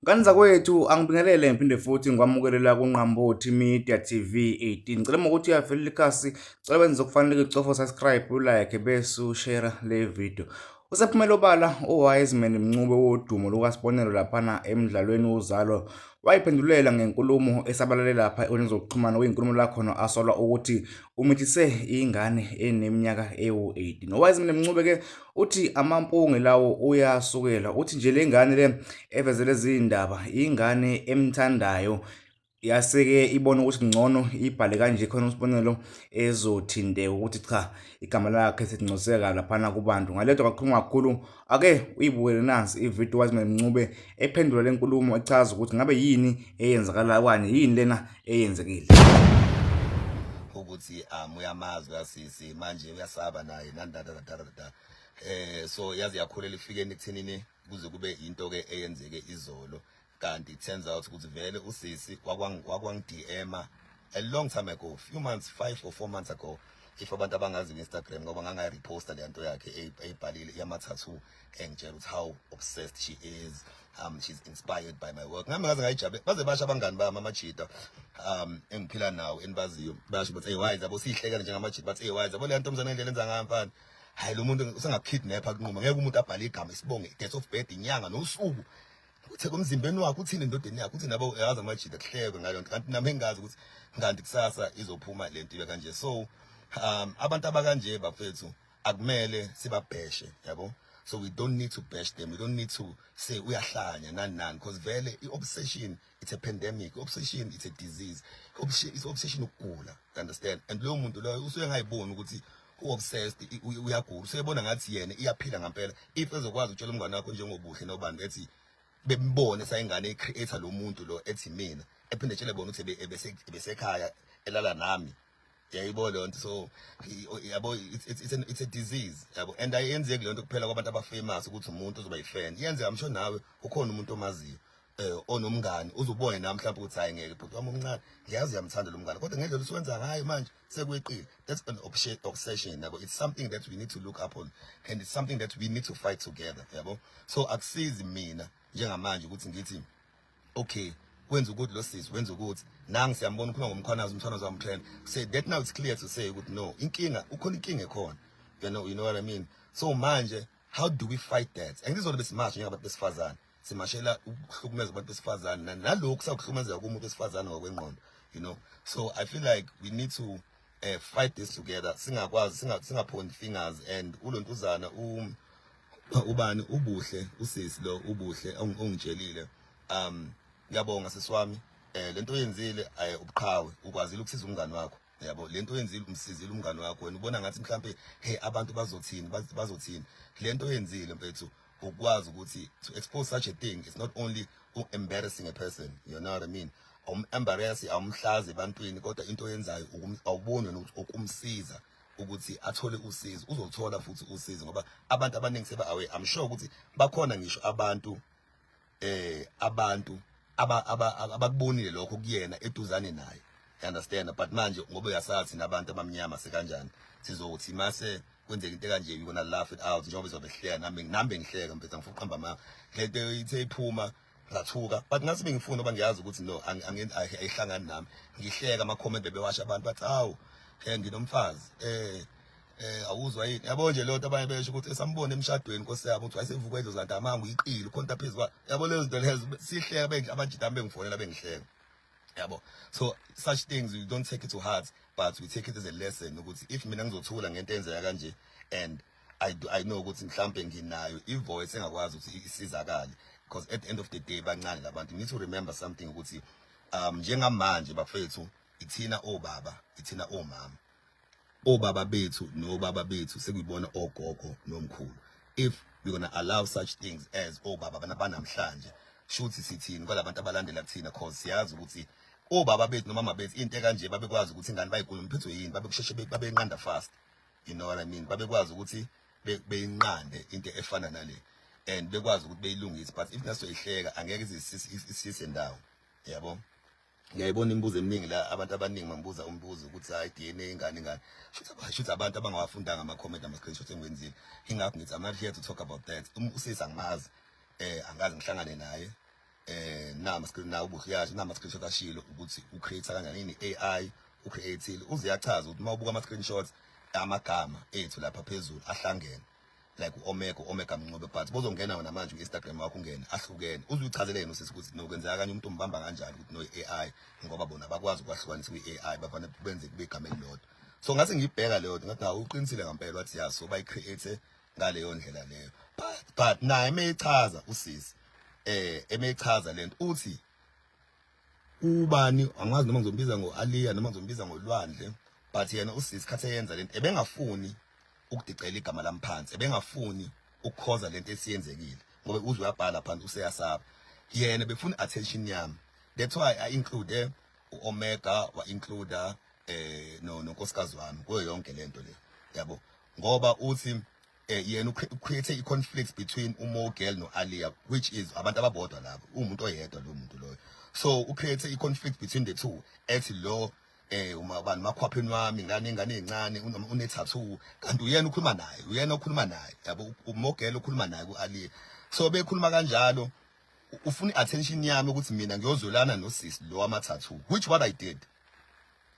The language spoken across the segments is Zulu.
Ngane zakwethu, angibingelele ngiphinde futhi ngikwamukele la kuNqambothi Media TV 18. Ngicela uma ukuthi uyavelela ikhasi, ngicela wenze okufanele, ucofa subscribe, ulike bese ushare le video. Usephumele obala uWiseman Mncube wodumo lukaSibonelo laphana emdlalweni Uzalo, wayiphendulela ngenkulumo esabalale lapha enkundleni zokuxhumana, kuyinkulumo la khona asolwa ukuthi umithise ingane eneminyaka ewu-18. UWiseman Mncube ke uthi amampunge lawo uyasukela, uthi nje le ngane le eveze lezi ndaba ingane emthandayo, yaseke ibona ukuthi ngcono ibhale kanje khona uSibonelo ezothinteka ukuthi cha, igama lakhe selincoseka laphana kubantu. Ngaleto kakhuluma kakhulu, ake uyibukele nansi ividiyo Wiseman Mncube ephendula le nkulumo, echaza ukuthi ngabe yini eyenzakala okanye yini lena eyenzekile. Ukuthi uyamazi uyasisi manje uyasaba naye nandadadadada, so yazi yakhulela ifikeni ekuthenini kuze kube into ke eyenzeke izolo. Kanti it turns out ukuthi vele usisi wakwang DM a long time ago, few months, 5 or 4 months ago, if abantu abangazi ku-Instagram, ngoba ngangayireposta le nto yakhe eyibhalile yama-tattoo, engitshela ukuthi how obsessed she is, she's inspired by my work. Ngami ngaze ngayijabule, baze basho abangani bami, amajita engiphila nawo enibaziyo, basho bathi, "Hey Wise," yabo, sihlekana njengamajita, bathi, "Hey Wise, yabo le ntombazane ngendlela enza ngayo mfana, hayi, lo muntu usengakukidnapha kunquma. Ngeke umuntu abhale igama, isibonge, date of birth, inyanga nosuku, uthe komzimbeni wakhe, uthini endodeni yakhe, uthi nabo." Yazi amajita kuhlekwe ngaleyo nto, kanti nami engazi ukuthi kanti kusasa izophuma le nto ibe kanje. So abantu abakanje, bafethu, akumele sibabheshe, yabo. So we don't need to bash them, we don't need to say uyahlanya, nani nani, because vele i-obsession, it's a pandemic. Obsession, it's a disease. It's obsession, ukugula, you understand? And loyo muntu loyo usuke engayiboni ukuthi u-obsessed, uyagula, usuyebona ngathi yena iyaphila ngampela. If ezokwazi ukutshela umngane wakho njengoBuhle nobani, ethi bembone sayingane ecreator lo muntu lo, ethi mina, ephinde etshele bona ukuthi ebesekhaya elala nami, yayibona leyo nto. So yabo, it's a disease, yabo, and ayenzeki leyo nto kuphela kwabantu abafamous, ukuthi umuntu ozoba yi-fan. Iyenzeka, I'm sure nawe ukhona umuntu omaziyo, onomngani, uzubone nami mhlawumbe ukuthi hayi, ngeke, bhuti wami omncane, ngiyazi uyamthanda lo mngane, kodwa ngendlela usuwenza ngayo manje sekweqile. That's an obsession, yabo. It's something that we need to look up on and it's something that we need to fight together, yabo. So akusizi mina njengamanje ukuthi ngithi, okay, wenza ukuthi lo sisi wenza ukuthi nangi, siyambona ukhuluma ngoMkhwanazi, uMkhwanazi wamtrend. Say that now it's clear to say ukuthi no, inkinga ukhona, inkinga ekhona, you know what I mean? So manje how do we fight that? Angizona besimasha njengabantu besifazane, simashela ukuhlukumeza abantu besifazane, nalokhu sakuhlukumezeka kumuntu wesifazane ngokwengqondo. So I feel like we need to fight this together, singakwazi singapoint fingers. And ulontuzana ubani, uBuhle, usisi lo uBuhle ongitshelile, ngiyabonga sisiwami, lento oyenzile, ubuqhawe, ukwazile ukusiza umngani wakho, yabo. Lento oyenzile, umsizile umngani wakho. Wena ubona ngathi mhlambe, hey, abantu bazothini, bazothini? Lento oyenzile, mfethu, ukwazi ukuthi to expose such a thing is not only embarrassing a person, you know what I mean? Awum-embarrass, awumhlazi ebantwini, kodwa into oyenzayo awuboni wena ukuthi ukumsiza ukuthi athole usizo. Uzothola futhi usizo ngoba abantu abaningi seba aware. I'm sure ukuthi bakhona ngisho abantu abantu abakubonile lokho kuyena eduzane naye, you understand? But manje ngoba uyasathi nabantu abamnyama sekanjani, sizothi mase kwenzeka into kanje, we gonna laugh it out njengoba izobe hleka. Nami bengihleka, mfethu, angifuni ukuqamba amanga. Lento ithe iphuma ngathuka, but ngathi bengifuna ngoba ngiyazi ukuthi no, ayihlangani nami. Ngihleka ama comment bebewasha abantu, bathi, "Hawu, nginomfazi, awuzwa yini?" Yabo nje lonto, abanye besho ukuthi esambone emshadweni, nkosi yabo, ukuthi wayesevuka edlo zantamanga, uyiqile ukhonta phezulu kwa, yabo, lezo zinto lezo. Sihleka, abajita bengifonela bengihleka, yabo. So such things we don't take it to heart, but we take it as a lesson ukuthi if mina ngizothula ngento enzeka kanje and I know ukuthi mhlambe nginayo ivoice engakwazi ukuthi isizakale, because at the end of the day bancane labantu. You need to remember something, ukuthi njengamanje, bafethu, ithina obaba, ithina omama, obaba bethu nobaba bethu sekuyibona ogogo nomkhulu. If we're going to allow such things as obaba banamhlanje, shuthi sithini kwalabantu abalandela kuthina? Cause siyazi ukuthi obaba bethu nomama bethu, into ekanje babekwazi ukuthi ingane bayikhuluma iphethwe yini, babekusheshe babenqanda fast, you know what I mean? Babekwazi ukuthi beyinqande into efana nale and bekwazi ukuthi beyilungise. But if nasoyihleka, angeke isise ndawo, yabo. Ngiyayibona imibuzo eminingi la, abantu abaningi bangibuza umbuzo ukuthi hayi, DNA, ingane, ingane, shuthi abantu abangawafundanga ama-comment, ama-screenshot engiwenzile. Ingakho ngithi I'm not here to talk about that. Usisi angimazi, angazi ngihlangane naye. Nama screen nawo uBuhle yasho nama screenshot ashilo ukuthi ucreate kanjani ini AI ucreateile. Uze uyachaza ukuthi uma ubuka ama screenshots, amagama ethu lapha phezulu ahlangene, like u-Omega, u-Omega Mncube, but bozongena wena manje u-Instagram wakho ungene, ahlukene. Uze uyichazele yena usisi ukuthi nokwenzeka kanye umuntu umbamba kanjani ukuthi no-AI, ngoba bona bakwazi ukwahlukanisa kwi-AI, bafane benze kube igama elilodwa. So ngase ngiyibheka leyo nto, ngathi hawu, uqinisile ngampela. Wathi ya, so bayi-create ngaleyo ndlela leyo. But naye emeyichaza usisi, emeyichaza lento, uthi ubani, angazi noma ngizombiza ngo-Aliya noma ngizombiza ngoLwandle, but yena usisi khathi eyenza lento ebengafuni ukudicela igama lami phansi, ebengafuni ukukhoza lento esiyenzekile, ngoba uze uyabhala phansi, useyasaba. Yena befuna attention yami, that's why I include u-Omega, wa-include no nonkosikazi wami kuyo yonke lento le, yabo, ngoba uthi yena ucreate i-conflict between uMogel no-Alia, which is abantu ababodwa labo, umuntu oyedwa lo muntu loyo. So ucreate i-conflict between the two, ethi lo uma bani makhwapheni wami ngane ingane ezincane une tattoo, kanti uyena ukhuluma naye, uyena okhuluma naye, yabo, uMogel ukhuluma naye ku-Alia. So bekhuluma kanjalo, ufuna i-attention yami ukuthi mina ngiyozwelana nosisi lo wama-tattoo, which what I did,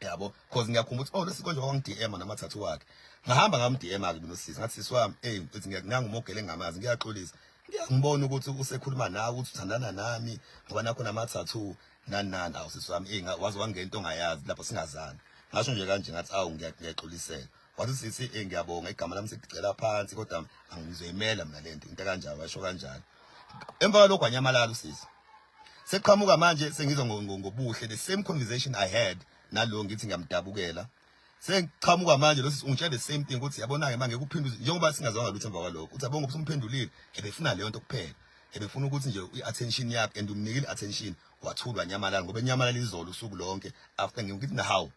yabo, because ngiyakhumbula ukuthi oh, lesi konje wangi-DM nama-tattoo wakhe. Ngahamba ngam-DM ke mina usisi, ngathi, "Sisi wami, hey, uthi ngiyakunanga uMogele engamazi, ngiyaxolisa, ngiyangibona ukuthi usekhuluma nawe ukuthi uthandana nami ngoba nakho nama-tattoo nani nani. Awu sisi wami, hey, waze wangena into ongayazi lapho singazani." Ngasho nje kanje, ngathi, "Awu, ngiyaxolisela." Wathi sisi, "Hey, ngiyabonga, igama lami sekugcela phansi, kodwa angizoyimela mina lento." Into kanjalo, washo kanjalo. Emva kwalokho wanyamalala usisi. Seqhamuka manje sengizwa ngoBuhle, the same conversation I had nalo, ngithi ngiyamdabukela. Sengiqhamuka manje lo sisi ungitshela the same thing, ukuthi yabona-ke manje kuphinda njengoba singazwanga lutho emva kwalokho, uthi yabonga usumphendulile, ebefuna leyo nto kuphela, ebefuna ukuthi nje i-attention yakhe, and umnikile i-attention, wathulwa, nyamalala, ngoba enyamalala izolo usuku lonke after ngithi na, "Hawu?"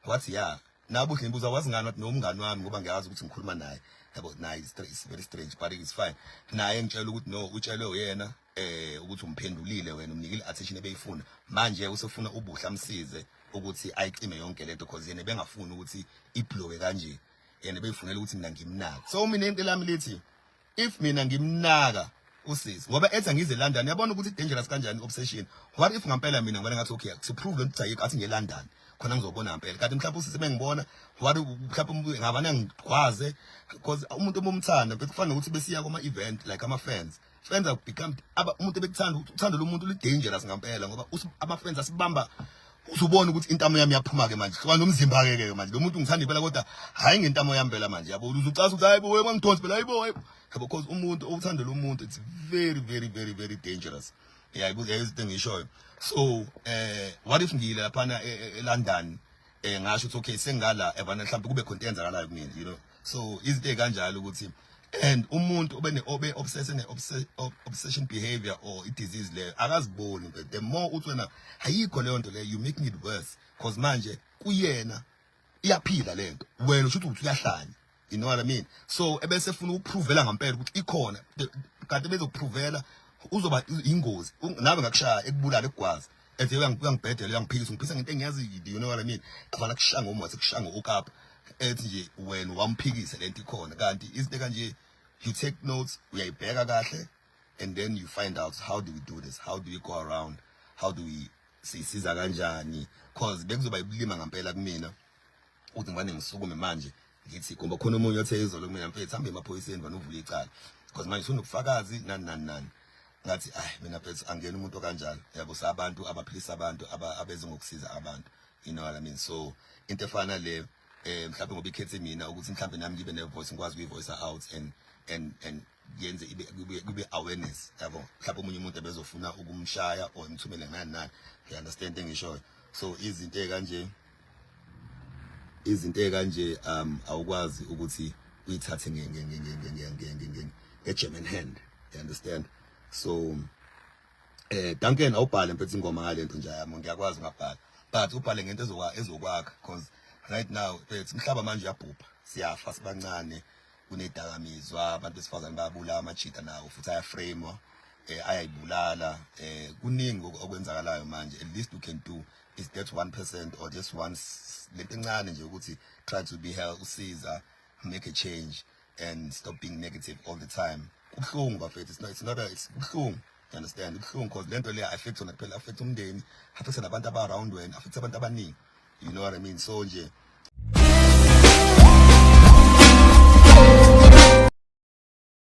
Wathi ya. NaBuhle ngibuza, "Wazi ngani?" Wathi, "Nomngani wami, ngoba ngiyazi ukuthi ngikhuluma naye, yabo." Naye it's very strange, but it's fine. Naye ngitshela ukuthi no, utshelwe uyena ukuthi umphendulile wena, umnikile attention ebeyifuna, manje usefuna uBuhle amsize ukuthi ayicime yonke lento, because yena bengafuni ukuthi iblowe kanje, yena beyifunela ukuthi mina ngimnaka. So mina into lami lithi if mina ngimnaka usisi ngoba ethi angize eLondon, yabona ukuthi dangerous kanjani obsession. What if ngampela mina ngibona ngathi okay, to prove lento ayikho, athi ngiye eLondon khona ngizobona ngempela, kanti mhlawumbe usisi bengibona, what mhlawumbe ngabana ngigwaze? Because umuntu omumthanda mfethu kufana nokuthi besiya kuma event, like ama fans, fans have become aba umuntu ebekuthanda, uthando lomuntu li dangerous ngampela, ngoba ama fans asibamba, uzubona ukuthi intamo yami yaphuma ke manje, hlukana nomzimba ke ke manje. Lo muntu ngithanda impela, kodwa hayi ngentamo yami phela manje, yabo. Uzucaza ukuthi hayibo, wena ngidonsi phela, hayibo, hayibo, yabo, because umuntu owuthanda lo muntu, it's very very very very dangerous. Yeah, izinto engishoyo. So what if ngiyile laphana eLondon, ngasho ukuthi okay, sengala ebana, mhlawumbe kube khona into eyenzakalayo kumina? So izinto ezikanjalo ukuthi and umuntu obe obe obsessed ne obsession behavior or i disease leyo akaziboni, but the more uthi wena ayikho leyo nto leyo, you making it worse, because manje kuyena iyaphila lento, wena usho ukuthi uyahlanya, you know what I mean? So ebese efuna ukuprovela ngempela ukuthi ikhona, kanti bezokuprovela uzoba ingozi, nawe ngakushaya, ekubulala, ekugwaza, ethi uyangibhedela, uyangiphikisa, ungiphisa ngento engiyazi, you know what I mean? Afana kushaya ngomoya, sekushaya ngo-okapa, ethi nje wena wamphikisa lento ikhona. Kanti izinto kanje, you take notes, uyayibheka kahle, and then you find out how do we do this, how do we go around, how do we sisiza kanjani, cause bekuzoba ibulima ngempela kumina ukuthi ngibane ngisukume manje ngithi ngoba khona omunye othe izolo kumina, "Mfethu, hambe emaphoyiseni bani uvule icala, because manje usunobufakazi, nani nani nani." Ngathi, "Ay, mina mfethu angena umuntu okanjalo, yabo, sabantu abaphilisa abantu abeze ngokusiza abantu," you know what I mean? So into efana le, mhlawumbe ngoba ikhethe mina ukuthi mhlawumbe nami ngibe ne voice, ngikwazi ukuyi-voice out and yenze ibe kube awareness, yabo. Mhlawumbe omunye umuntu ebezofuna ukumshaya or ngithumele nani nani, you understand engishoyo? So izinto ezikanje, izinto ezikanje, awukwazi ukuthi uyithathe nge nge nge nge nge nge nge nge nge German hand, you understand? So Duncan, awubhale mfethu ingoma ngalento nje yami, ngiyakwazi ngabhala, but ubhale ngento ezokwakha, because right now mfethu umhlaba manje uyabhubha, siyafa sibancane, kunedakamizwa, abantu besifazane bayabulawa, amajita nawo futhi ayaframe, ayayibulala, kuningi okwenzakalayo manje. At least you can do is that 1% or just one lento encane nje ukuthi try to be help, usiza, make a change and stop being negative all the time. Kubuhlungu bafethu, it's not a, it's kubuhlungu. You understand? Ibuhlungu because lento le affect wena kuphela, affect umndeni, affect nabantu aba around wena, affect abantu abaningi, you know what I mean? So nje